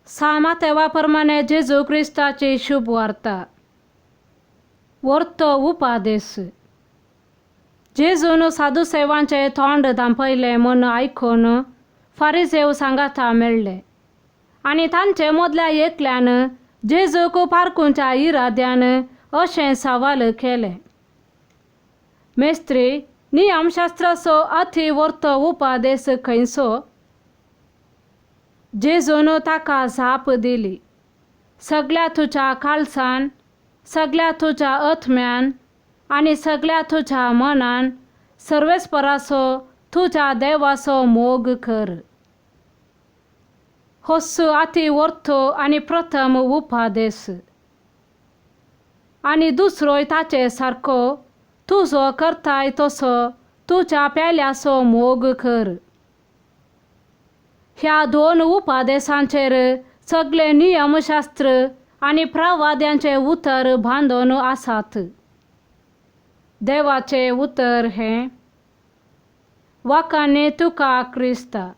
सां प्रमाणे जेजू क्रिस्ताची शुभ वार्ता. वर्तो उपादेस. जेजून साधुसेवांचें तोंड धांपयलें म्हूण आयकून फारिजेव सांगाता मेळ्ळे आनी तांचे मदल्या एकल्यान जेजूक पारकूंच्या इराद्यान अशें सवाल केलें, मेस्त्री, नियमशास्त्राचो अती वर्तो उपादेस खंयचो? जेजून ताका जाप दिली, सगल्या तुज्या काळजान, सगल्या तुज्या आत्म्यान आनी सगल्या तुज्या मनान सर्वेस्पराचो तुज्या देवाचो मोग कर. होच अती वर्तो आनी प्रथम उपादेस. आनी दुसरोय ताचे सारको, तुजो करताय तसो तुज्या पेल्याचो मोग कर. ह्या दोन उपादेसांचेर सगळे नियमशास्त्र आनी प्रवाद्यांचे उतर बांदून आसात. देवाचें उतर हें. वाखाणे तुका क्रिस्ता.